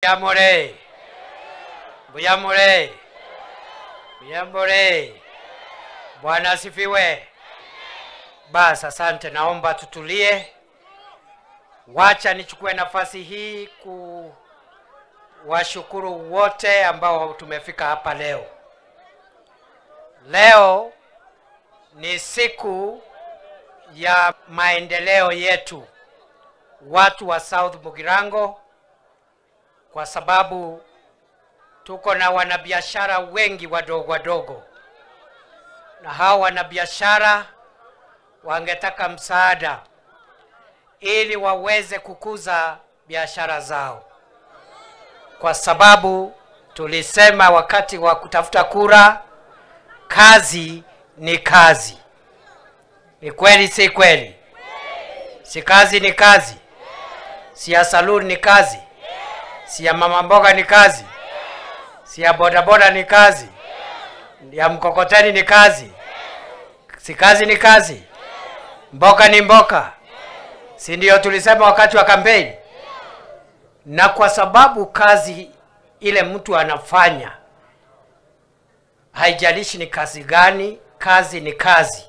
Mbuyamore. Mbuyamore. Mbuyamore. Bwana asifiwe. Basi asante, naomba tutulie. Wacha nichukue nafasi hii kuwashukuru wote ambao tumefika hapa leo. Leo ni siku ya maendeleo yetu watu wa South Mugirango, kwa sababu tuko na wanabiashara wengi wadogo wadogo, na hao wanabiashara wangetaka msaada ili waweze kukuza biashara zao, kwa sababu tulisema wakati wa kutafuta kura, kazi ni kazi. Ni kweli si kweli? Si kazi ni kazi? Si ya saloon ni kazi? Si ya mama mboga ni kazi? Si ya bodaboda ni kazi? Ya mkokoteni ni kazi? Si kazi ni kazi? Mboka ni mboka. Si ndio tulisema wakati wa kampeni? Na kwa sababu kazi ile mtu anafanya, haijalishi ni kazi gani, kazi ni kazi.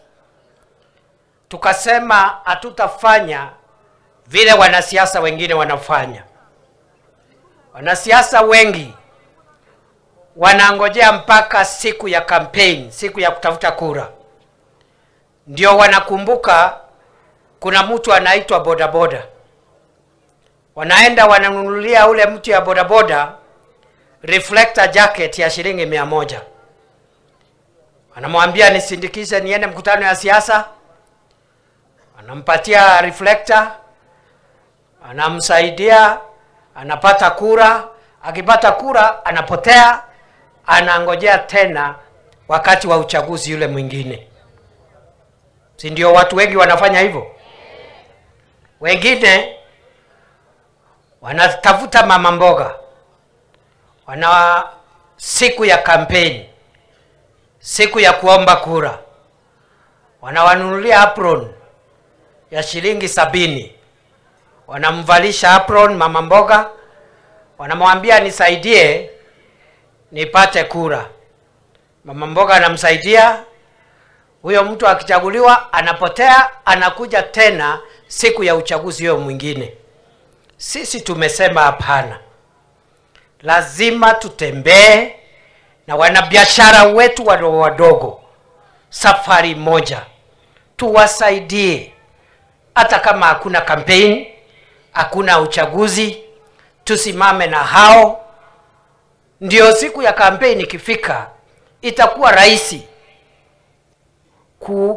Tukasema hatutafanya vile wanasiasa wengine wanafanya. Wanasiasa wengi wanangojea mpaka siku ya campaign, siku ya kutafuta kura, ndio wanakumbuka kuna mtu anaitwa bodaboda. Wanaenda wananunulia ule mtu ya bodaboda reflector jacket ya shilingi 100. Wanamwambia nisindikize niende mkutano ya siasa. Anampatia reflector, anamsaidia, anapata kura. Akipata kura anapotea, anangojea tena wakati wa uchaguzi yule mwingine. Si ndio watu wengi wanafanya hivyo? Wengine wanatafuta mama mboga, wana siku ya kampeni, siku ya kuomba kura, wanawanunulia apron ya shilingi 70. Wanamvalisha apron mama mboga, wanamwambia nisaidie nipate kura. Mama mboga anamsaidia. Huyo mtu akichaguliwa anapotea, anakuja tena siku ya uchaguzi huyo mwingine. Sisi tumesema hapana. Lazima tutembee na wanabiashara wetu wadogo wadogo safari moja, tuwasaidie. Hata kama hakuna campaign, hakuna uchaguzi, tusimame na hao. Ndio siku ya campaign ikifika itakuwa rahisi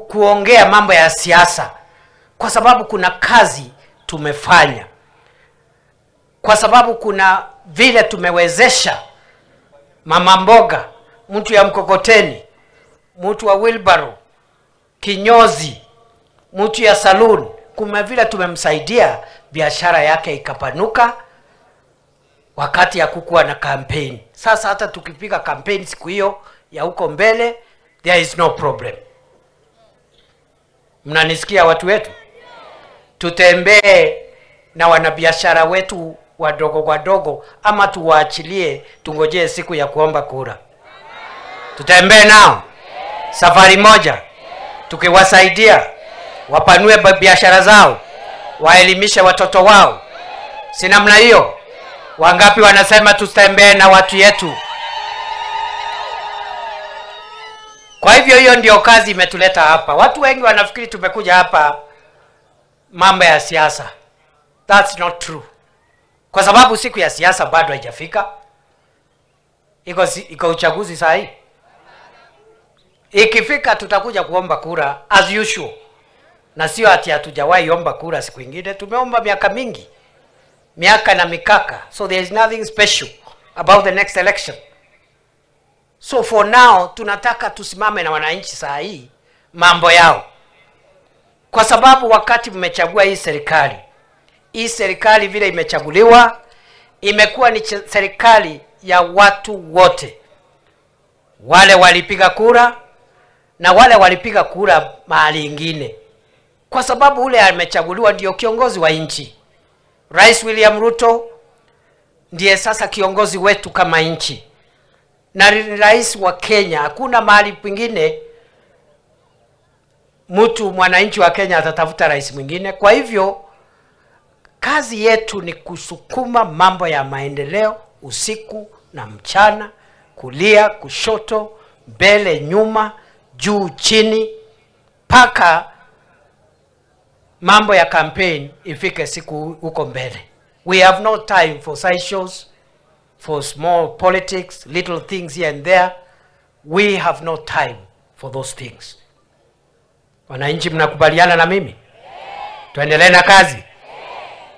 kuongea mambo ya siasa, kwa sababu kuna kazi tumefanya, kwa sababu kuna vile tumewezesha mama mboga, mtu ya mkokoteni, mtu wa wheelbarrow, kinyozi, mtu ya saloon. Kuna vile tumemsaidia biashara yake ikapanuka wakati ya kukuwa na campaign. Sasa hata tukipiga campaign siku hiyo ya huko mbele, there is no problem. Mnanisikia watu wetu? Tutembee na wanabiashara wetu wadogo wadogo, ama tuwaachilie tungojee siku ya kuomba kura? Tutembee nao safari moja, tukiwasaidia wapanue biashara zao, waelimishe watoto wao. Si namna hiyo? Wangapi wanasema tutembee na watu yetu? Kwa hivyo hiyo ndio kazi imetuleta hapa. Watu wengi wanafikiri tumekuja hapa mambo ya siasa. That's not true. Kwa sababu siku ya siasa bado haijafika. Iko uchaguzi saa hii. Ikifika tutakuja kuomba kura as usual. Na sio ati hatujawahi omba kura siku nyingine. Tumeomba miaka mingi, miaka na mikaka. So there is nothing special about the next election. So for now tunataka tusimame na wananchi saa hii mambo yao. Kwa sababu wakati mmechagua hii serikali, hii serikali vile imechaguliwa, imekuwa ni serikali ya watu wote. Wale walipiga kura na wale walipiga kura mahali ingine. Kwa sababu ule amechaguliwa ndio kiongozi wa nchi. Rais William Ruto ndiye sasa kiongozi wetu kama nchi na rais wa Kenya. Hakuna mahali pengine mtu mwananchi wa Kenya atatafuta rais mwingine. Kwa hivyo kazi yetu ni kusukuma mambo ya maendeleo usiku na mchana, kulia, kushoto, mbele, nyuma, juu, chini, paka mambo ya campaign ifike siku huko mbele. We have no time for side shows, for small politics, little things here and there. We have no time for those things. Wananchi, mnakubaliana na mimi? Tuendelee na kazi?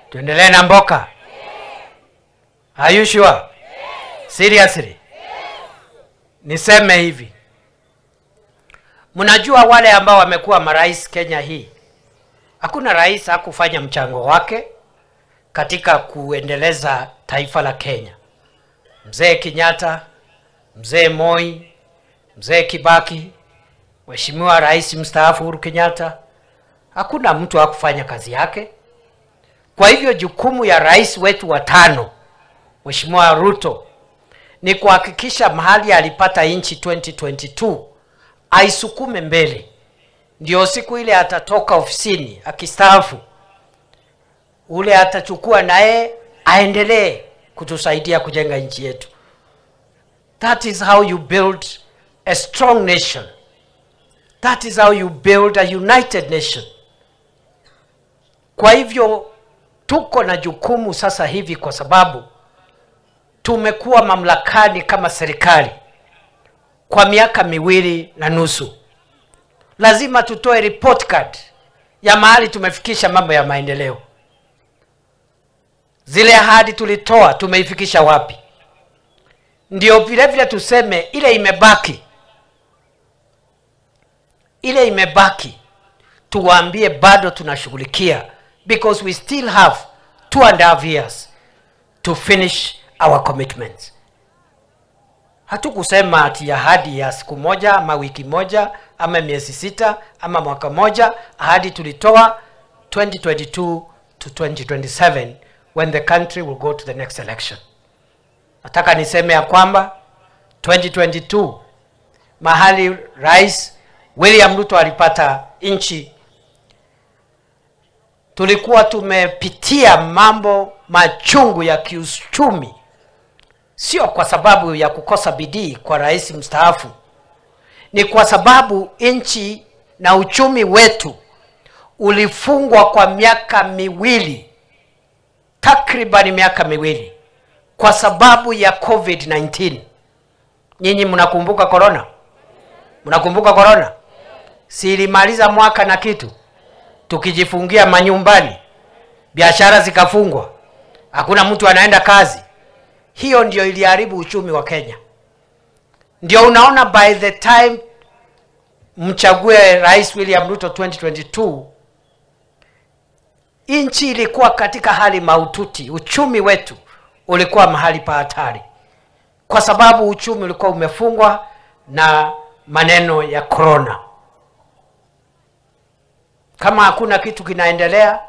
Tuendelee na mboka? Are you sure? Seriously? Niseme hivi. Mnajua wale ambao wamekuwa marais Kenya hii, hakuna rais hakufanya mchango wake katika kuendeleza taifa la Kenya. Mzee Kenyatta, Mzee Moi, Mzee Kibaki, Mheshimiwa Rais Mstaafu Uhuru Kenyatta, hakuna mtu hakufanya kazi yake. Kwa hivyo jukumu ya rais wetu wa tano, Mheshimiwa Ruto, ni kuhakikisha mahali alipata nchi 2022 aisukume mbele. Ndio siku ile atatoka ofisini akistaafu, ule atachukua naye aendelee kutusaidia kujenga nchi yetu. That is how you build a strong nation. That is how you build a united nation. Kwa hivyo tuko na jukumu sasa hivi, kwa sababu tumekuwa mamlakani kama serikali kwa miaka 2.5. Lazima tutoe report card ya mahali tumefikisha mambo ya maendeleo. Zile ahadi tulitoa tumeifikisha wapi? Ndio vile vile tuseme ile imebaki. Ile imebaki tuwaambie bado tunashughulikia, because we still have 2.5 years to finish our commitments. Hatukusema ati ahadi ya siku moja ama wiki moja ama miezi 6 ama mwaka moja. Ahadi tulitoa 2022 to 2027 when the country will go to the next election. Nataka niseme ya kwamba 2022 mahali Rais William Ruto alipata nchi, tulikuwa tumepitia mambo machungu ya kiuchumi. Sio kwa sababu ya kukosa bidii kwa rais mstaafu, ni kwa sababu nchi na uchumi wetu ulifungwa kwa miaka miwili, takriban miaka 2, kwa sababu ya COVID-19. Nyinyi mnakumbuka corona? Mnakumbuka corona? Si ilimaliza mwaka na kitu, tukijifungia manyumbani, biashara zikafungwa, hakuna mtu anaenda kazi. Hiyo ndio iliharibu uchumi wa Kenya. Ndio unaona by the time mchague Rais William Ruto 2022, nchi ilikuwa katika hali mahututi. Uchumi wetu ulikuwa mahali pa hatari, kwa sababu uchumi ulikuwa umefungwa na maneno ya corona. Kama hakuna kitu kinaendelea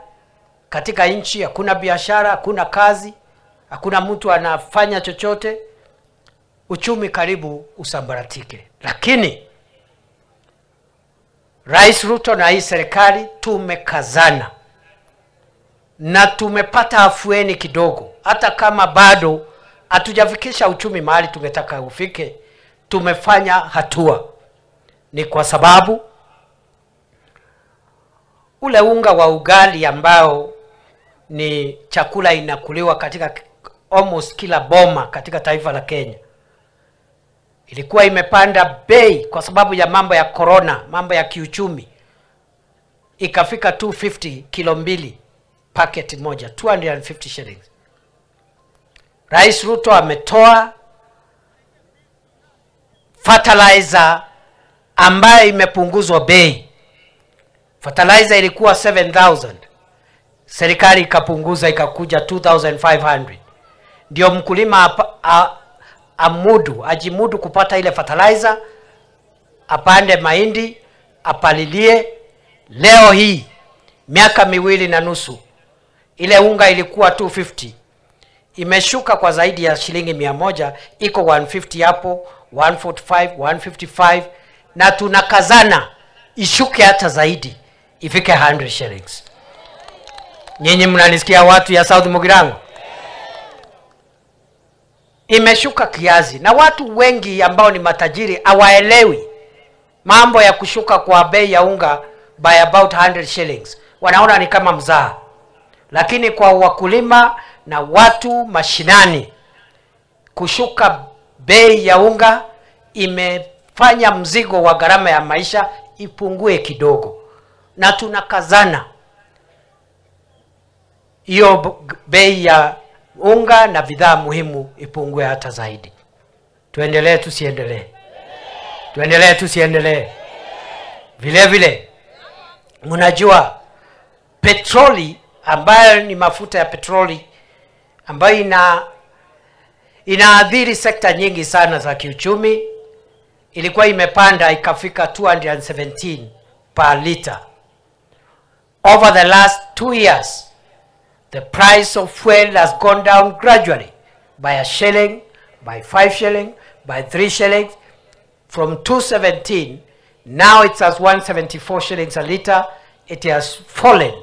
katika nchi, hakuna biashara, hakuna kazi, hakuna mtu anafanya chochote, uchumi karibu usambaratike. Lakini Rais Ruto na hii serikali tumekazana na tumepata afueni kidogo. Hata kama bado hatujafikisha uchumi mahali tungetaka ufike, tumefanya hatua. Ni kwa sababu ule unga wa ugali ambao ni chakula inakuliwa katika almost kila boma katika taifa la Kenya, ilikuwa imepanda bei kwa sababu ya mambo ya corona, mambo ya kiuchumi. Ikafika 250 kilo mbili packet moja, 250 shillings. Rais Ruto ametoa fertilizer ambayo imepunguzwa bei. Fertilizer ilikuwa 7,000. Serikali ikapunguza ikakuja 2,500. Ndio mkulima amudu, ajimudu kupata ile fertilizer, apande mahindi, apalilie. Leo hii miaka 2.5 ile unga ilikuwa 250 Imeshuka kwa zaidi ya shilingi 100, iko 150 hapo, 145, 155, na tunakazana ishuke hata zaidi, ifike 100 shillings. Nyinyi mnanisikia watu ya South Mugirango? Imeshuka kiasi, na watu wengi ambao ni matajiri hawaelewi mambo ya kushuka kwa bei ya unga by about 100 shillings. Wanaona ni kama mzaha. Lakini kwa wakulima na watu mashinani, kushuka bei ya unga imefanya mzigo wa gharama ya maisha ipungue kidogo. Na tunakazana hiyo bei ya unga na bidhaa muhimu ipungue hata zaidi. Tuendelee tusiendelee? Tuendelee tusiendelee? Vile vile mnajua petroli ambayo ni mafuta ya petroli ambayo inaathiri sekta nyingi sana za kiuchumi, ilikuwa imepanda ikafika 217 per liter. Over the last 2 years, the price of fuel has gone down gradually by a shilling, by 5 shilling, by 3 shillings. From 217, now it's at 174 shillings a liter. It has fallen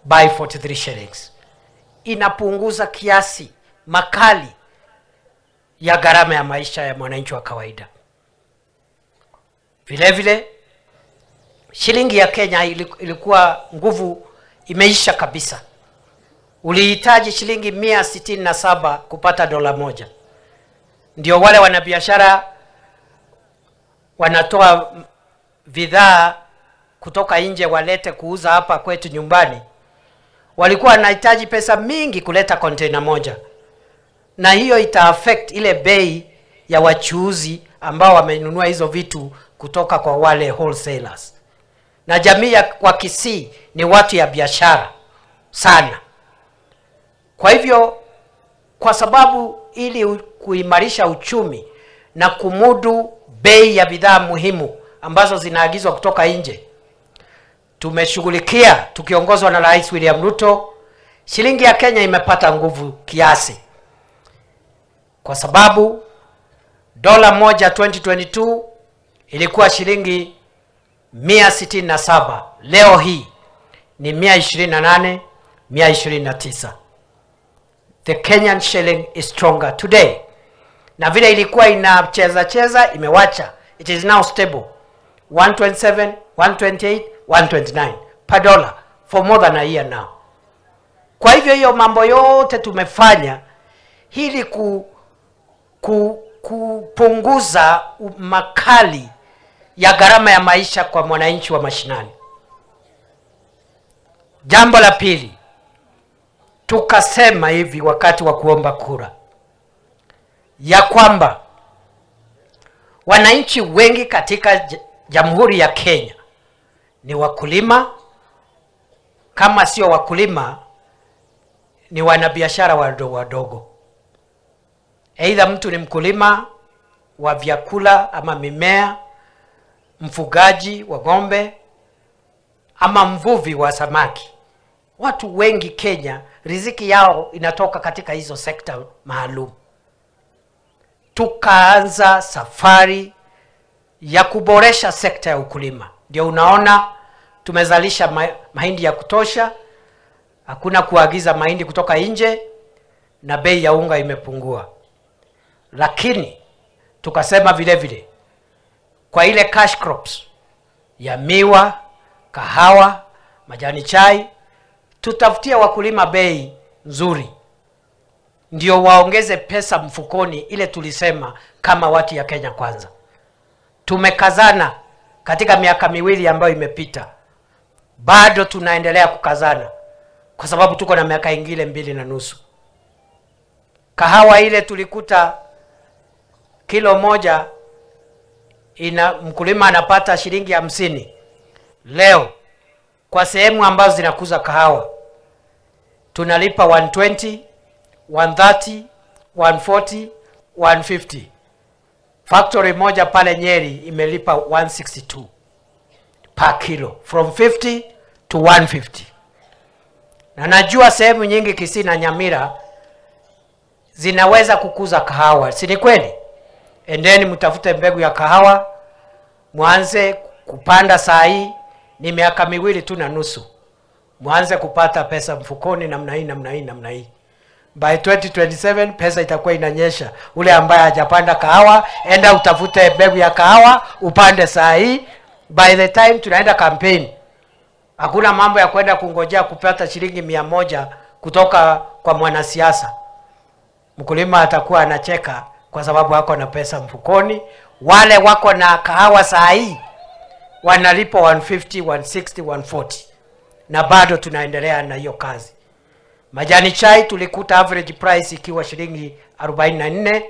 by 43 shillings. Inapunguza kiasi makali ya gharama ya maisha ya mwananchi wa kawaida. Vile vile shilingi ya Kenya ilikuwa nguvu imeisha kabisa. Ulihitaji shilingi 167 kupata $1. Ndio wale wanabiashara wanatoa bidhaa kutoka nje walete kuuza hapa kwetu nyumbani, walikuwa wanahitaji pesa mingi kuleta container moja. Na hiyo ita affect ile bei ya wachuuzi ambao wamenunua hizo vitu kutoka kwa wale wholesalers. Na jamii ya kwa Kisii ni watu ya biashara sana. Kwa hivyo, kwa sababu ili kuimarisha uchumi na kumudu bei ya bidhaa muhimu ambazo zinaagizwa kutoka nje, tumeshughulikia tukiongozwa na Rais William Ruto. Shilingi ya Kenya imepata nguvu kiasi, kwa sababu $1 2022 ilikuwa shilingi 167, leo hii ni 128, 129. The Kenyan shilling is stronger today. Na vile ilikuwa inacheza cheza imewacha. It is now stable. 127, 128, 129 per dollar for more than a year now. Kwa hivyo hiyo mambo yote tumefanya ili kupunguza makali ya gharama ya maisha kwa mwananchi wa mashinani. Jambo la pili, tukasema hivi wakati wa kuomba kura ya kwamba wananchi wengi katika Jamhuri ya Kenya ni wakulima, kama sio wakulima ni wanabiashara wadogo wadogo. Aidha mtu ni mkulima wa vyakula ama mimea, mfugaji wa ng'ombe ama mvuvi wa samaki. Watu wengi Kenya riziki yao inatoka katika hizo sekta maalum. Tukaanza safari ya kuboresha sekta ya ukulima. Ndio unaona tumezalisha mahindi ya kutosha, hakuna kuagiza mahindi kutoka nje, na bei ya unga imepungua. Lakini tukasema vile vile kwa ile cash crops ya miwa, kahawa, majani chai, tutafutia wakulima bei nzuri ndio waongeze pesa mfukoni. Ile tulisema kama watu ya Kenya Kwanza. Tumekazana katika miaka miwili ambayo imepita, bado tunaendelea kukazana kwa sababu tuko na miaka ingine 2.5. Kahawa ile tulikuta kilo moja ina mkulima anapata shilingi 50. Leo kwa sehemu ambazo zinakuza kahawa tunalipa 120, 130, 140, 150. Factory moja pale Nyeri imelipa 162 per kilo, from 50 to 150. Na najua sehemu nyingi Kisii na Nyamira zinaweza kukuza kahawa, si ni kweli? Endeni mtafute mbegu ya kahawa, mwanze kupanda saa hii, ni miaka 2.5 tu, mwanze kupata pesa mfukoni namna hii, namna hii, namna hii. By 2027 pesa itakuwa inanyesha. Ule ambaye hajapanda kahawa, enda utafute mbegu ya kahawa, upande saa hii. By the time tunaenda campaign, hakuna mambo ya kwenda kungojea kupata shilingi 100 kutoka kwa mwanasiasa. Mkulima atakuwa anacheka kwa sababu wako na pesa mfukoni. Wale wako na kahawa saa hii wanalipwa 150, 160, 140, na bado tunaendelea na hiyo kazi. Majani chai tulikuta average price ikiwa shilingi 44,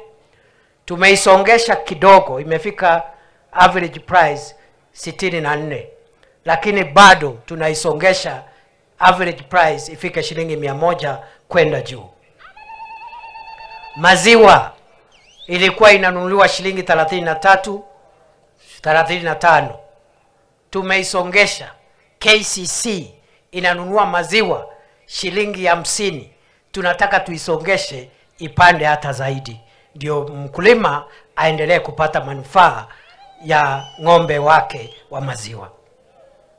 tumeisongesha kidogo, imefika average price 64, lakini bado tunaisongesha average price ifike shilingi 100 kwenda juu. Maziwa ilikuwa inanunuliwa shilingi 33, 35, tumeisongesha. KCC inanunua maziwa shilingi 50, tunataka tuisongeshe ipande hata zaidi, ndio mkulima aendelee kupata manufaa ya ng'ombe wake wa maziwa.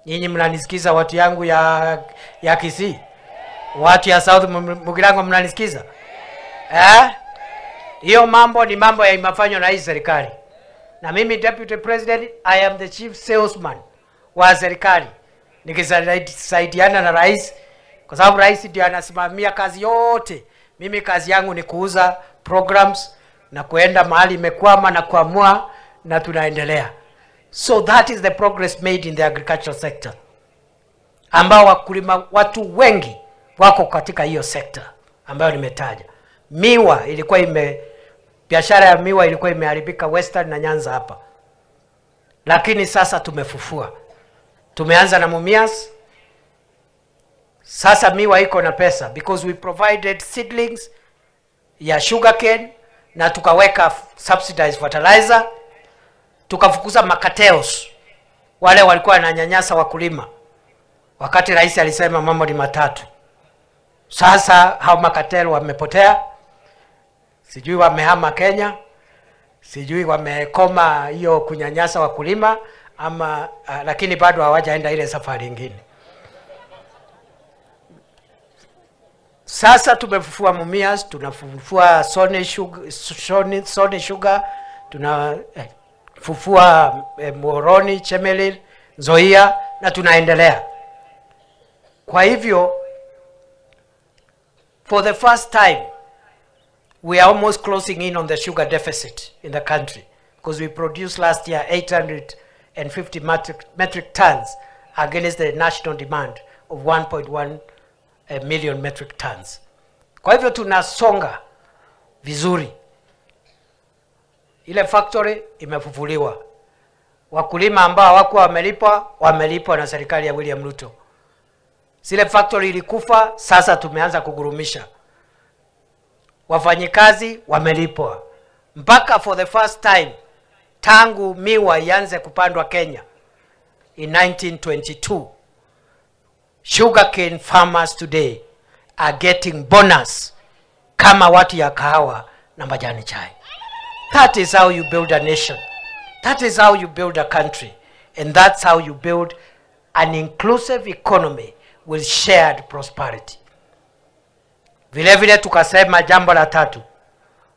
Nyinyi mnanisikiza watu yangu ya Kisii? Watu ya South Mugirango mnanisikiza? Eh? Hiyo mambo ni mambo ya imefanywa na hii serikali. Na mimi Deputy President, I am the chief salesman wa serikali, nikisaidiana na rais, kwa sababu rais ndiye anasimamia kazi yote. Mimi kazi yangu ni kuuza programs na kuenda mahali imekwama na kuamua, na tunaendelea. So that is the progress made in the agricultural sector, ambao wakulima watu wengi wako katika hiyo sekta ambayo nimetaja. Miwa ilikuwa biashara ya miwa ilikuwa imeharibika Western na Nyanza hapa, lakini sasa tumefufua. Tumeanza na Mumias. Sasa miwa iko na pesa because we provided seedlings ya sugarcane na tukaweka subsidized fertilizer, tukafukuza makateos wale walikuwa wananyanyasa wakulima. Wakati rais alisema mambo ni matatu. Sasa hao makatelo wamepotea, sijui wamehama Kenya, sijui wamekoma hiyo kunyanyasa wakulima ama, lakini bado hawajaenda ile safari nyingine. Sasa tumefufua Mumias, tunafufua Sony Sugar, tunafufua Moroni, Chemelil, Nzoia, na tunaendelea. Kwa hivyo, for the first time, we are almost closing in on the sugar deficit in the country, because we produced last year 850 metric tons against the national demand of 1.1 million metric tons. Kwa hivyo tunasonga vizuri. Ile factory imefufuliwa. Wakulima ambao hawakuwa wamelipwa, wamelipwa na serikali ya William Ruto. Zile factory ilikufa, sasa tumeanza kugurumisha. Wafanyikazi wamelipwa. Mpaka for the first time tangu miwa ianze kupandwa Kenya in 1922, sugarcane farmers today are getting bonus kama watu ya kahawa na majani chai. That is how you build a nation. That is how you build a country. And that's how you build an inclusive economy with shared prosperity. Vile vile tukasema jambo la tatu.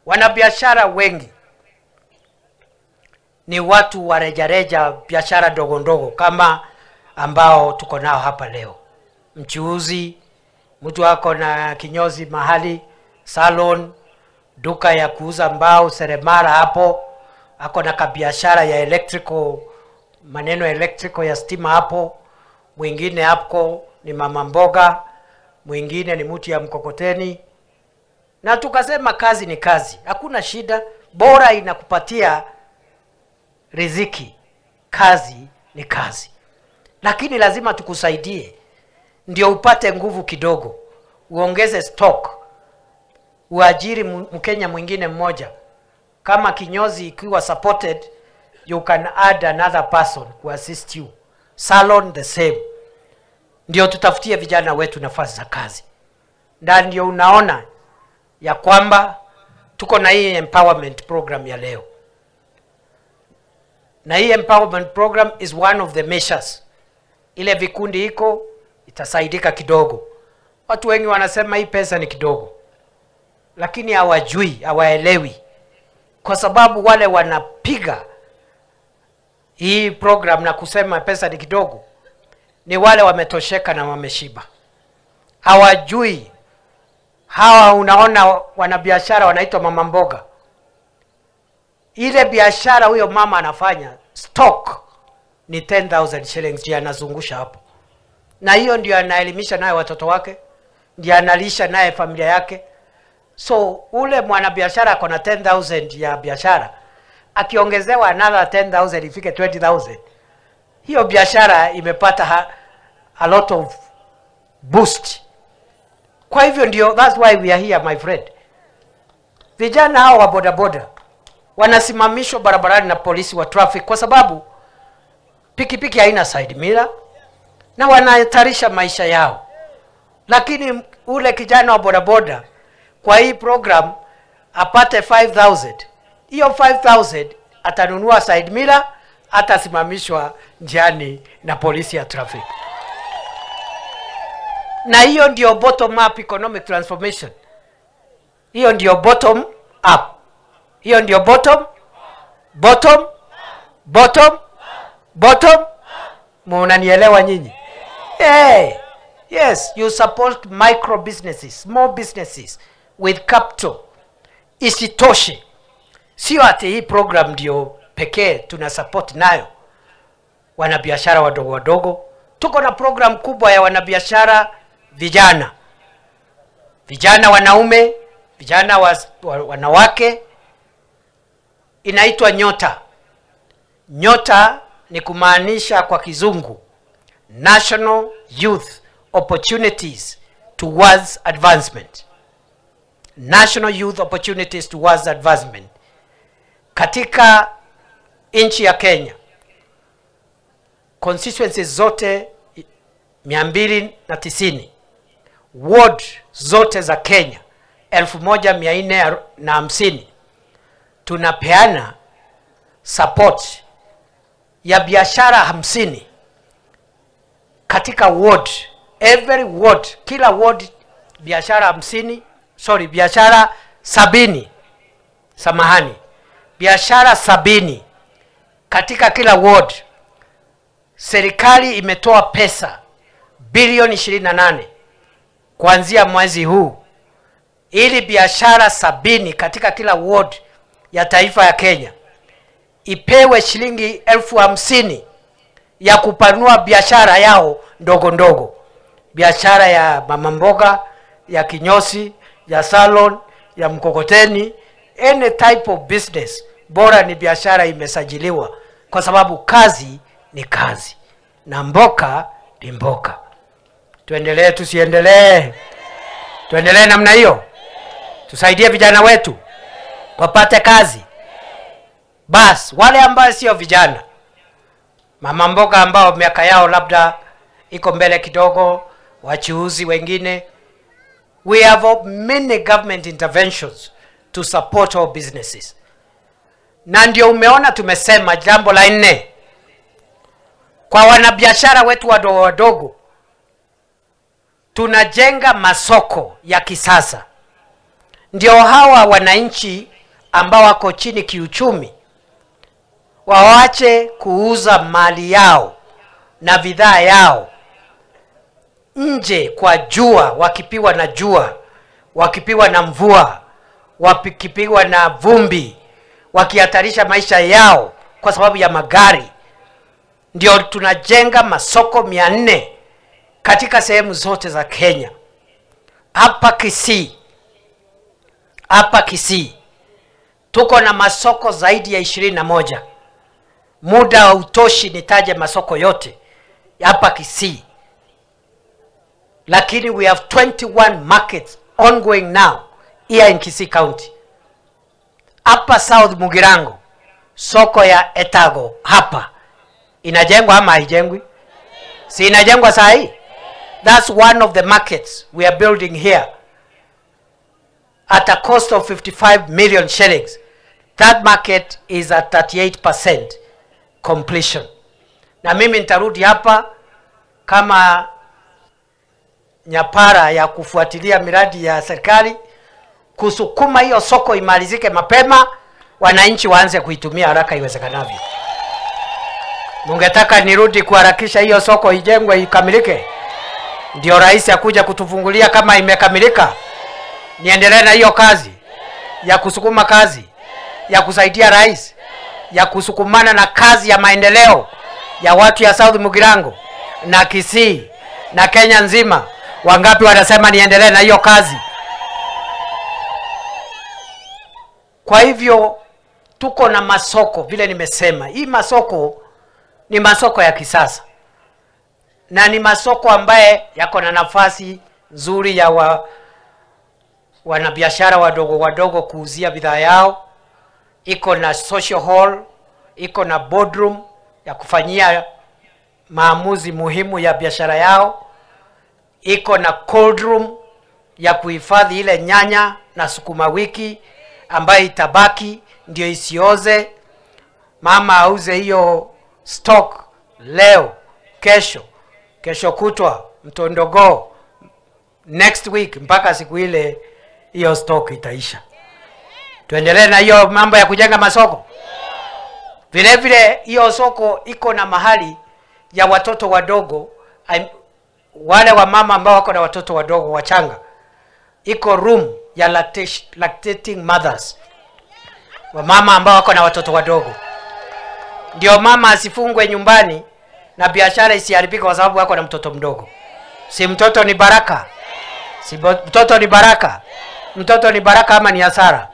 Wanabiashara wengi ni watu wa rejareja, biashara ndogo ndogo kama ambao tuko nao hapa leo. Mchuuzi, mtu ako na kinyozi mahali, salon, duka ya kuuza mbao, seremala hapo, ako na kabiashara ya electrical, maneno electrical ya stima hapo, mwingine hapo ni mama mboga, mwingine ni mtu ya mkokoteni. Na tukasema kazi ni kazi, hakuna shida, bora inakupatia riziki, kazi ni kazi. Lakini lazima tukusaidie ndio upate nguvu kidogo, uongeze stock, uajiri Mkenya mwingine mmoja. Kama kinyozi ikiwa supported, you can add another person to assist you. Salon the same. Ndio tutafutie vijana wetu nafasi za kazi. Na ndio unaona ya kwamba Tuko na hii empowerment program ya leo. Na hii empowerment program is one of the measures. Ile vikundi iko itasaidika kidogo. Watu wengi wanasema hii pesa ni kidogo, lakini hawajui, hawaelewi, kwa sababu wale wanapiga hii program na kusema pesa ni kidogo ni wale wametosheka na wameshiba. Hawajui. Hawa unaona wanabiashara wanaitwa mama mboga. Ile biashara huyo mama anafanya stock ni 10,000 shillings ndiyo anazungusha hapo. Na hiyo ndio anaelimisha naye watoto wake, ndio analisha naye familia yake. So ule mwanabiashara ako na 10,000 ya biashara, akiongezewa another 10,000 ifike 20,000, hiyo biashara imepata a lot of boost. Kwa hivyo ndio, that's why we are here, my friend. Vijana hao wa bodaboda wanasimamishwa barabarani na polisi wa traffic kwa sababu pikipiki haina side mirror na wanahatarisha maisha yao. Lakini ule kijana wa bodaboda kwa hii program apate 5,000. Hiyo 5,000 atanunua side mirror, atasimamishwa njiani na polisi ya traffic. Na hiyo ndio bottom up economic transformation. Hiyo ndio bottom up. Hiyo ndio bottom, bottom, bottom, bottom. Mnanielewa nyinyi? Hey, yes, you support micro businesses, small businesses with capital. Isitoshe, sio ati hii program ndio pekee tuna support nayo wanabiashara wadogo wadogo. Tuko na program kubwa ya wanabiashara vijana. Vijana wanaume, vijana wanawake. Inaitwa Nyota. Nyota ni kumaanisha kwa kizungu National Youth Opportunities Towards Advancement. National Youth Opportunities Towards Advancement. Katika nchi ya Kenya, constituencies zote 290, ward zote za Kenya 1450, tunapeana support ya biashara 50 katika ward. Every ward, kila ward biashara 50, sorry, biashara 70, samahani, biashara 70 katika kila ward. Serikali imetoa pesa bilioni 28 kuanzia mwezi huu ili biashara 70 katika kila ward ya taifa ya Kenya ipewe shilingi 50,000 ya kupanua biashara yao ndogo ndogo. Biashara ya mama mboga, ya kinyosi, ya salon, ya mkokoteni, any type of business, bora ni biashara imesajiliwa, kwa sababu kazi ni kazi na mboka ni mboka. Tuendelee tusiendelee? Tuendelee namna hiyo? Tusaidie vijana wetu wapate kazi. Bas, wale ambao sio vijana, mama mboga ambao miaka yao labda iko mbele kidogo, wachuuzi wengine, we have many government interventions to support our businesses. Na ndio umeona tumesema jambo la 4 kwa wanabiashara wetu wadogo wadogo, tunajenga masoko ya kisasa. Ndio hawa wananchi ambao wako chini kiuchumi waache kuuza mali yao na bidhaa yao nje kwa jua, wakipiwa na jua, wakipiwa na mvua, wakipiwa na vumbi, wakihatarisha maisha yao kwa sababu ya magari. Ndio tunajenga masoko 400 katika sehemu zote za Kenya. Hapa Kisii, hapa Kisii tuko na masoko zaidi ya 21. Muda hautoshi nitaje masoko yote hapa Kisii, lakini we have 21 markets ongoing now here in Kisii County. Hapa South Mugirango, soko ya Etago hapa inajengwa ama haijengwi? Si inajengwa saa hii? That's one of the markets we are building here. at a cost of 55 million shillings. That market is at 38% completion. Na mimi nitarudi hapa kama nyapara ya kufuatilia miradi ya serikali kusukuma hiyo soko imalizike mapema, wananchi waanze kuitumia haraka iwezekanavyo. Mungetaka nirudi kuharakisha hiyo soko ijengwe ikamilike? Ndio rais akuja kutufungulia kama imekamilika. Niendelee na hiyo kazi ya kusukuma kazi ya kusaidia rais, ya kusukumana na kazi ya maendeleo ya watu ya South Mugirango na Kisii na Kenya nzima. Wangapi wanasema niendelee na hiyo kazi? Kwa hivyo tuko na masoko, vile nimesema. Hii masoko ni masoko ya kisasa na ni masoko ambaye yako na nafasi nzuri ya wanabiashara wadogo wadogo kuuzia bidhaa yao. Iko na social hall, iko na boardroom ya kufanyia maamuzi muhimu ya biashara yao, iko na cold room ya kuhifadhi ile nyanya na sukuma wiki ambayo itabaki ndio isioze. Mama auze hiyo stock leo, kesho, kesho kutwa, mtondogo, next week, mpaka siku ile hiyo stock itaisha. Tuendelee na hiyo mambo ya kujenga masoko. Vile vile hiyo soko iko na mahali ya watoto wadogo, wale wa mama ambao wako na watoto wadogo wachanga. Iko room ya lactating mothers, wa mama ambao wako na watoto wadogo. Ndio mama asifungwe nyumbani na biashara isiharibike kwa sababu wako na mtoto mdogo. Si mtoto ni baraka? Si mtoto ni baraka? Mtoto ni baraka ama ni hasara?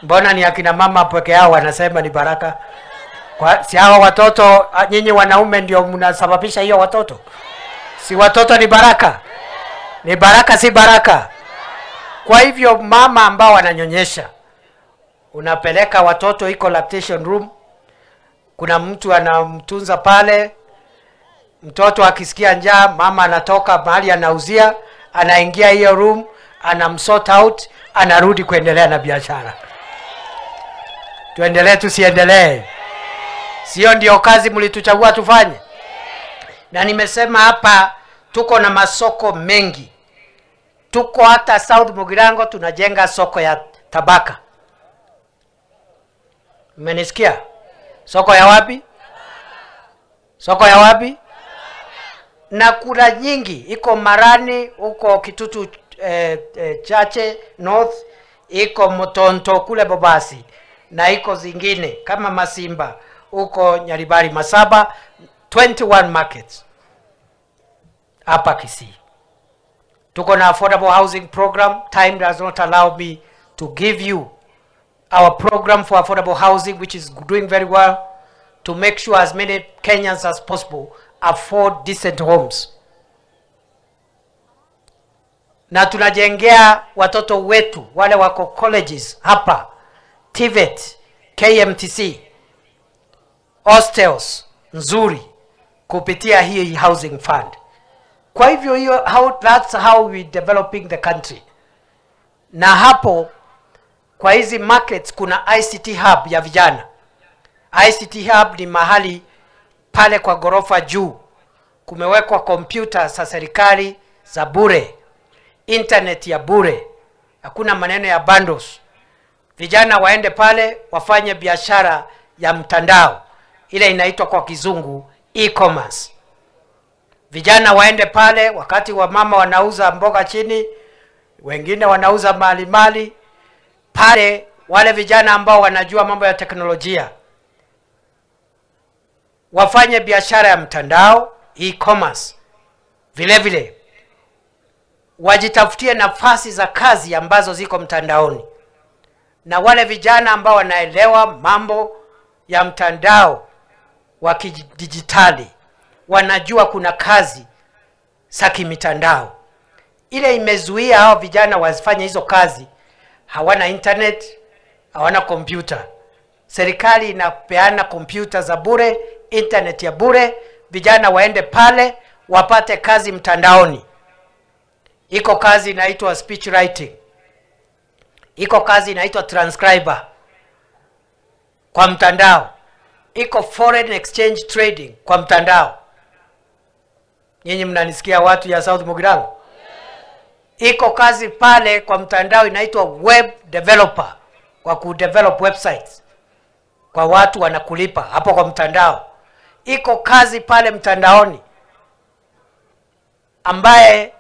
Mbona ni akina mama peke yao wanasema ni baraka? Kwa, si hawa watoto, nyinyi wanaume ndio mnasababisha hiyo watoto. Si watoto ni baraka? Ni baraka, si baraka? Kwa hivyo mama ambao wananyonyesha, unapeleka watoto, iko lactation room, kuna mtu anamtunza pale. Mtoto akisikia njaa, mama anatoka mahali anauzia, anaingia hiyo room, anamsort out, anarudi kuendelea na biashara. Tuendelee tusiendelee? Sio ndio kazi mlituchagua tufanye? Na nimesema hapa tuko na masoko mengi. Tuko hata South Mugirango tunajenga soko ya Tabaka. Mmenisikia? Soko ya wapi? Soko ya wapi? Na kuna nyingi, iko Marani, huko Kitutu Chache North, iko Mutonto kule Bobasi, na iko zingine kama Masimba huko Nyaribari Masaba, 21 markets hapa Kisii. Tuko na affordable housing program. Time does not allow me to give you our program for affordable housing, which is doing very well, to make sure as many Kenyans as possible afford decent homes. Na tunajengea watoto wetu wale wako colleges hapa, TVET, KMTC, hostels nzuri kupitia hii housing fund. Kwa hivyo hiyo, that's how we developing the country. Na hapo kwa hizi markets kuna ICT hub ya vijana. ICT hub ni mahali pale kwa gorofa juu kumewekwa kompyuta za serikali za bure, internet ya bure, hakuna maneno ya bundles. Vijana waende pale wafanye biashara ya mtandao, ile inaitwa kwa kizungu e-commerce. Vijana waende pale wakati wa mama wanauza mboga chini, wengine wanauza mali mali pale. Wale vijana ambao wanajua mambo ya teknolojia wafanye biashara ya mtandao, e-commerce. Vile vile wajitafutie nafasi za kazi ambazo ziko mtandaoni. Na wale vijana ambao wanaelewa mambo ya mtandao wa kidijitali wanajua kuna kazi za kimitandao. Ile imezuia hao vijana wasifanye hizo kazi, hawana internet, hawana kompyuta. Serikali inapeana kompyuta za bure, internet ya bure, vijana waende pale wapate kazi mtandaoni. Iko kazi inaitwa speech writing. Iko kazi inaitwa transcriber kwa mtandao. Iko foreign exchange trading kwa mtandao. Nyinyi mnanisikia watu ya South Mugirango? Iko kazi pale kwa mtandao inaitwa web developer, kwa kudevelop websites kwa watu wanakulipa hapo kwa mtandao. Iko kazi pale mtandaoni ambaye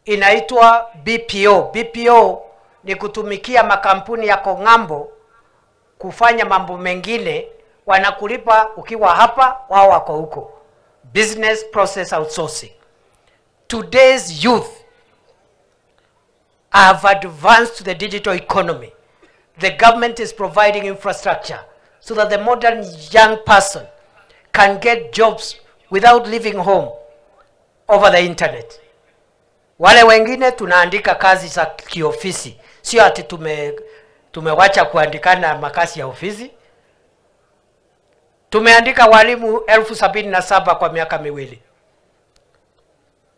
inaitwa BPO. BPO ni kutumikia makampuni yako ng'ambo kufanya mambo mengine, wanakulipa ukiwa hapa, wao wako huko. Business process outsourcing. Today's youth have advanced to the digital economy. The government is providing infrastructure so that the modern young person can get jobs without leaving home over the internet. Wale wengine tunaandika kazi za kiofisi, sio ati tumewacha kuandikana makazi ya ofisi. Tumeandika walimu 77,000 kwa miaka miwili.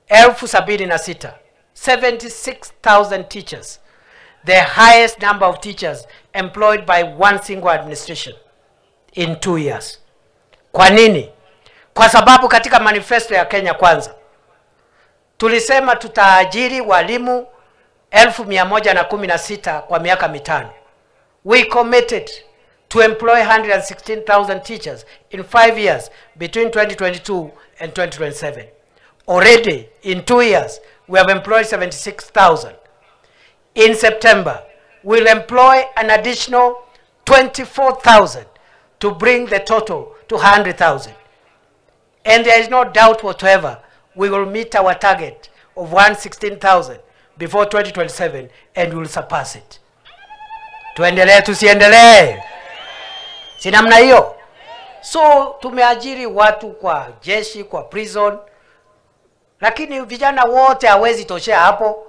76,000, 76,000 teachers, the highest number of teachers employed by one single administration in 2 years. Kwa nini? Kwa sababu katika manifesto ya Kenya Kwanza tulisema tutaajiri walimu 116,000 kwa miaka 5. We committed to employ 116,000 teachers in 5 years between 2022 and 2027. Already in 2 years we have employed 76,000. In September we'll employ an additional 24,000 to bring the total to 100,000. And there is no doubt whatsoever we will meet our target of 116,000 before 2027 and we'll surpass it. Tuendelee tusiendelee? Si namna hiyo? So tumeajiri watu kwa jeshi, kwa prison, lakini vijana wote hawezi toshea hapo.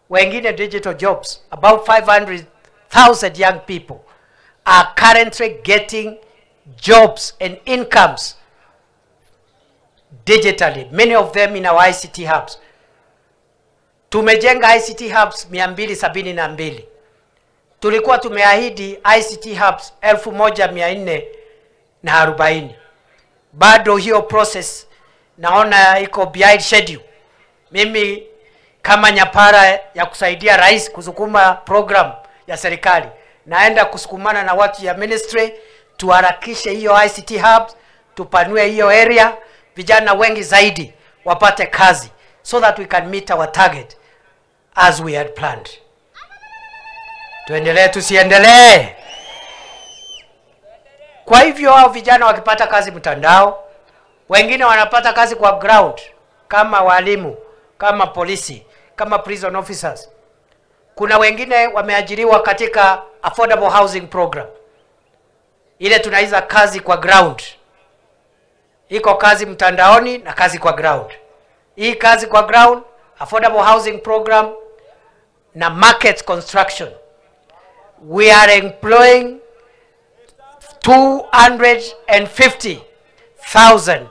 Wengine digital jobs. About 500,000 young people are currently getting jobs and incomes digitally, many of them in our ICT hubs. Tumejenga ICT hubs 272. Tulikuwa tumeahidi ICT hubs 1440. Bado hiyo process naona iko behind schedule. Mimi kama nyapara ya kusaidia rais kusukuma program ya serikali, naenda kusukumana na watu ya ministry tuharakishe hiyo ICT hubs, tupanue hiyo area, vijana wengi zaidi wapate kazi so that we can meet our target as we had planned. Tuendelee tusiendelee? Kwa hivyo hao vijana wakipata kazi mtandao, wengine wanapata kazi kwa ground kama walimu, kama polisi, kama prison officers. Kuna wengine wameajiriwa katika affordable housing program. Ile tunaiza kazi kwa ground. Iko kazi mtandaoni na kazi kwa ground. Hii kazi kwa ground, affordable housing program na market construction. We are employing 250,000.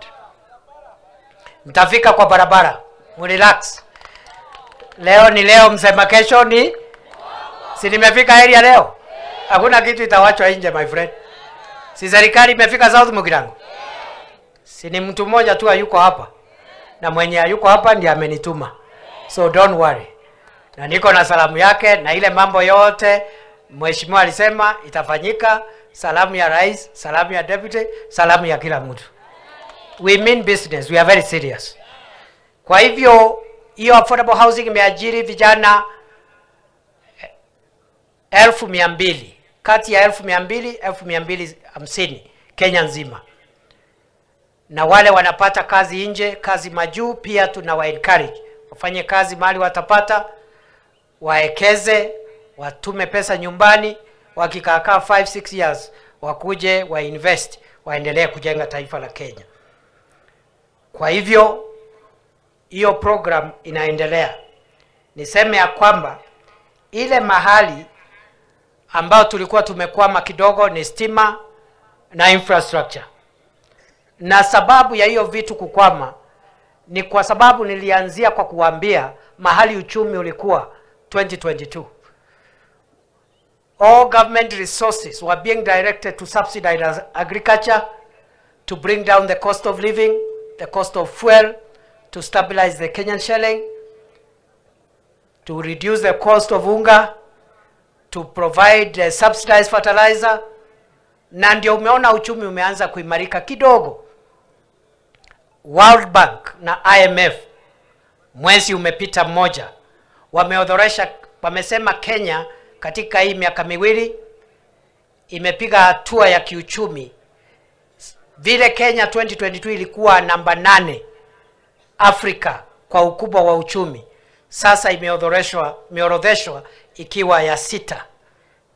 Mtafika kwa barabara, mrelax. Leo ni leo, msema kesho ni si nimefika area leo. Hakuna kitu itawachwa nje, my friend. Si serikali imefika South Mugirango? Si ni mtu mmoja tu hayuko hapa, na mwenye hayuko hapa ndiye amenituma. So don't worry. Na niko na salamu yake na ile mambo yote mheshimiwa alisema itafanyika. Salamu ya rais, salamu ya deputy, salamu ya kila mtu. We mean business, we are very serious. Kwa hivyo hiyo affordable housing imeajiri vijana 200,000, kati ya 200,000 250,000 Kenya nzima. Na wale wanapata kazi nje, kazi majuu, pia tunawa encourage wafanye kazi mahali watapata, waekeze, watume pesa nyumbani, wakikaa 5-6 years wakuje wa invest, waendelee kujenga taifa la Kenya. Kwa hivyo hiyo program inaendelea. Niseme ya kwamba ile mahali ambao tulikuwa tumekwama kidogo ni stima na infrastructure. Na sababu ya hiyo vitu kukwama ni kwa sababu nilianzia kwa kuambia mahali uchumi ulikuwa 2022. All government resources were being directed to subsidize agriculture, to bring down the cost of living, the cost of fuel, to stabilize the Kenyan shilling, to reduce the cost of unga, to provide subsidized fertilizer. Na ndio umeona uchumi umeanza kuimarika kidogo. World Bank na IMF mwezi umepita mmoja wameodhoresha, wamesema Kenya katika hii miaka miwili imepiga hatua ya kiuchumi. Vile Kenya 2022 ilikuwa namba 8 Afrika kwa ukubwa wa uchumi, sasa imeorodheshwa ikiwa ya 6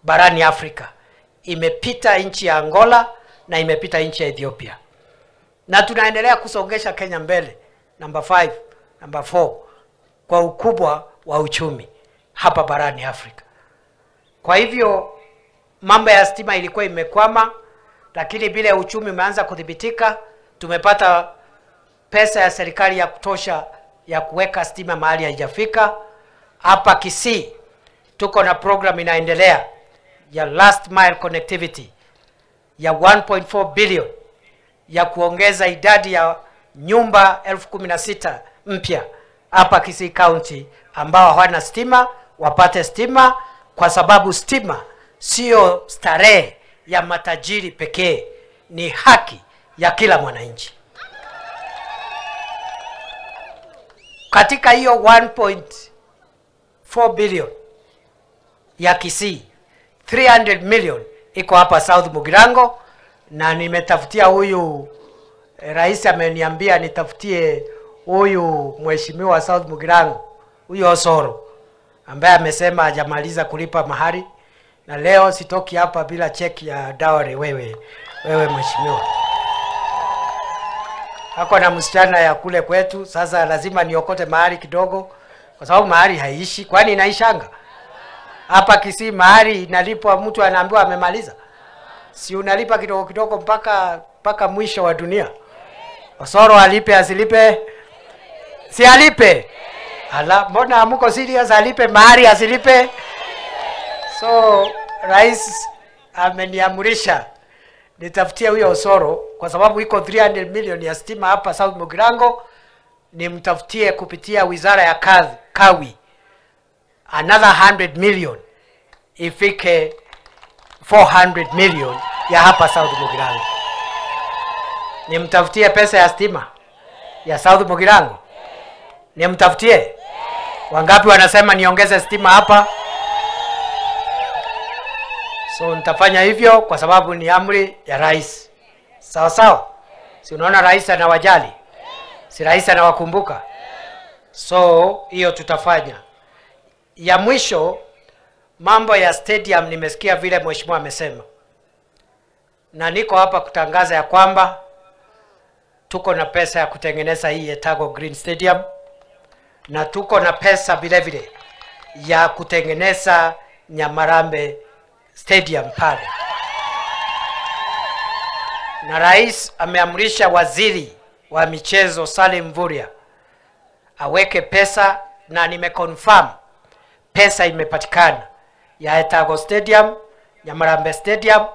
barani Afrika. Imepita nchi ya Angola na imepita nchi ya Ethiopia. Na tunaendelea kusongesha Kenya mbele, namba 5, namba 4 kwa ukubwa wa uchumi hapa barani Afrika. Kwa hivyo mambo ya stima ilikuwa imekwama, lakini bila uchumi umeanza kudhibitika, tumepata pesa ya serikali ya kutosha ya kuweka stima mahali haijafika. Hapa Kisii tuko na program inaendelea ya last mile connectivity ya 1.4 billion ya kuongeza idadi ya nyumba 16,000 mpya hapa Kisii County ambao hawana stima wapate stima, kwa sababu stima sio starehe ya matajiri pekee, ni haki ya kila mwananchi. Katika hiyo 1.4 billion ya Kisii, 300 million iko hapa South Mugirango, na nimetafutia huyu rais ameniambia nitafutie huyu mheshimiwa South Mugirango, huyu Osoro ambaye amesema hajamaliza kulipa mahari, na leo sitoki hapa bila cheki ya dowry. Wewe mheshimiwa ako na msichana ya kule kwetu, sasa lazima niokote mahari kidogo, kwa sababu mahari haiishi. Kwani inaishanga hapa Kisii? Mahari inalipwa, mtu anaambiwa amemaliza, si unalipa kidogo kidogo mpaka mwisho wa dunia. Osoro alipe asilipe? Si alipe? Ala, mbona hamko serious? Alipe mahari asilipe? So rais ameniamurisha nitafutie huyo Osoro, kwa sababu iko 300 million ya stima hapa South Mugirango, nimtafutie kupitia wizara ya kawi another 100 million ifike 400 million ya hapa South Mugirango. Nimtafutie pesa ya stima ya South Mugirango, nimtafutie. Wangapi wanasema niongeze stima hapa? So nitafanya hivyo kwa sababu ni amri ya rais. Sawa sawa? Si unaona rais anawajali? Si rais anawakumbuka? So hiyo tutafanya. Ya mwisho, mambo ya stadium, nimesikia vile mheshimiwa amesema. Na niko hapa kutangaza ya kwamba tuko na pesa ya kutengeneza hii Etago Green Stadium, na tuko na pesa vile vile ya kutengeneza Nyamarambe Stadium pale. Na rais ameamrisha waziri wa michezo Salim Mvurya aweke pesa, na nimeconfirm pesa imepatikana ya Etago Stadium, Nyamarambe Stadium.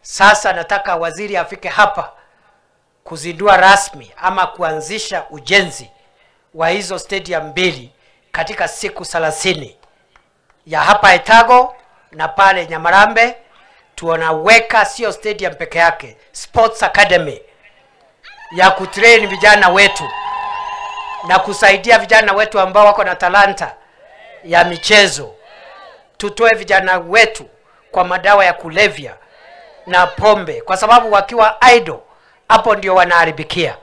Sasa nataka waziri afike hapa kuzindua rasmi ama kuanzisha ujenzi wa hizo stadium mbili katika siku 30, ya hapa Etago na pale Nyamarambe. Tunaweka sio stadium peke yake, sports academy ya kutrain vijana wetu na kusaidia vijana wetu ambao wako na talanta ya michezo. Tutoe vijana wetu kwa madawa ya kulevya na pombe, kwa sababu wakiwa idle hapo ndio wanaharibikia.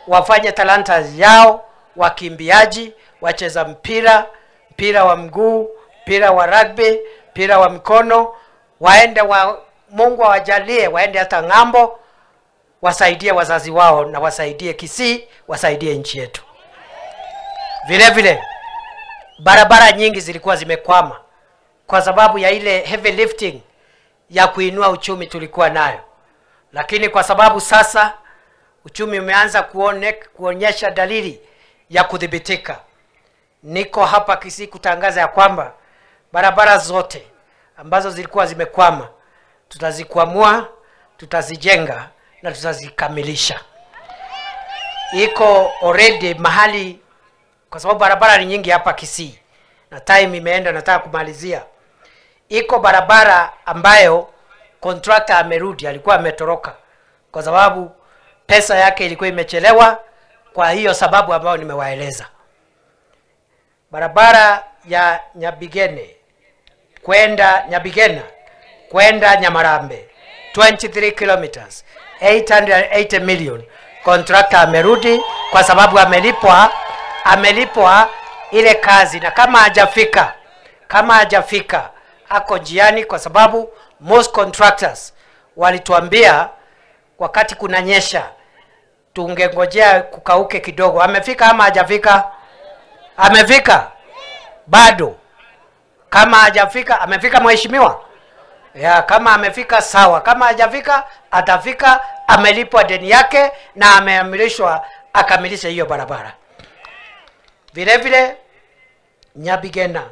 Wafanye talanta yao, wakimbiaji, wacheza mpira, mpira wa mguu, mpira wa rugby, mpira wa mkono, waende Mungu awajalie waende hata ng'ambo, wasaidie wazazi wao na wasaidie Kisii, wasaidie nchi yetu. Vile vile barabara nyingi zilikuwa zimekwama kwa sababu ya ile heavy lifting ya kuinua uchumi tulikuwa nayo. Lakini kwa sababu sasa uchumi umeanza kuonyesha dalili ya kudhibitika, Niko hapa Kisii kutangaza ya kwamba barabara zote ambazo zilikuwa zimekwama tutazikwamua, tutazijenga na tutazikamilisha. Iko already mahali, kwa sababu barabara ni nyingi hapa Kisii na time imeenda, nataka kumalizia. Iko barabara ambayo contractor amerudi, alikuwa ametoroka kwa sababu pesa yake ilikuwa imechelewa, kwa hiyo sababu ambayo nimewaeleza. Barabara ya Nyabigene kwenda Nyabigena kwenda Nyamarambe 23 kilometers 880 million. Contractor amerudi kwa sababu amelipwa ile kazi, na kama hajafika ako njiani, kwa sababu most contractors walituambia wakati kunanyesha tungengojea kukauke kidogo. Amefika ama hajafika? Amefika? Bado. Kama hajafika, amefika mheshimiwa? Ya, kama amefika sawa, kama hajafika atafika. Amelipwa deni yake na ameamrishwa akamilishe hiyo barabara. Vile vile Nyabigena,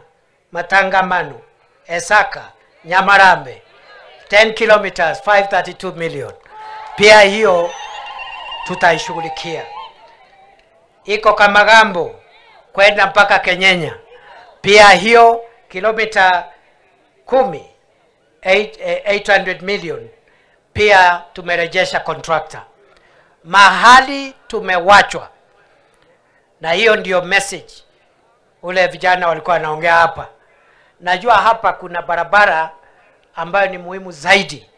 Matangamano, Esaka, Nyamarambe 10 kilometers 532 million. Pia hiyo tutaishughulikia. Iko Kamagambo kwenda mpaka Kenyenya, pia hiyo kilomita 10 800 million, pia tumerejesha contractor. Mahali tumewachwa, na hiyo ndio message ule vijana walikuwa wanaongea hapa. Najua hapa kuna barabara ambayo ni muhimu zaidi,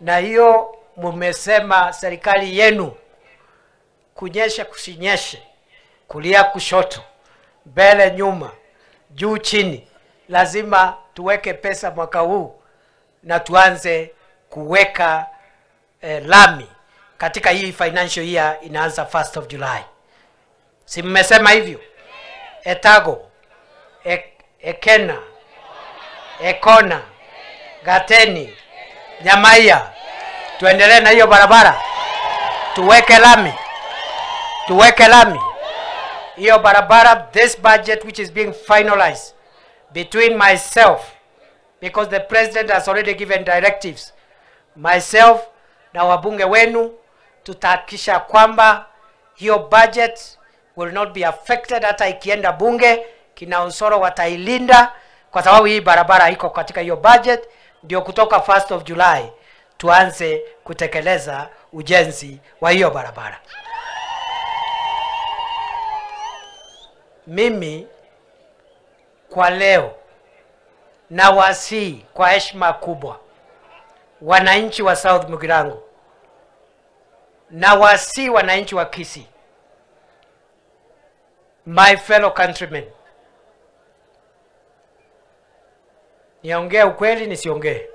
na hiyo mumesema serikali yenu, kunyesha kusinyeshe, kulia kushoto, mbele nyuma, juu chini, lazima tuweke pesa mwaka huu na tuanze kuweka lami katika hii financial year inaanza 1st of July. Si mmesema hivyo? Etago, Ekena, Ekona, Gateni, Nyamaiya, tuendelee na hiyo barabara, tuweke lami, tuweke lami hiyo barabara. This budget which is being finalized between myself, because the president has already given directives, myself na wabunge wenu, tutahakikisha kwamba hiyo budget will not be affected. Hata ikienda bunge, kina Osoro watailinda, kwa sababu hii barabara iko katika hiyo budget. Ndio kutoka 1st of July tuanze kutekeleza ujenzi wa hiyo barabara. Mimi kwa leo nawasihi kwa heshima kubwa wananchi wa South Mugirango, nawasihi wananchi wa Kisii, my fellow countrymen, niongee ukweli nisiongee?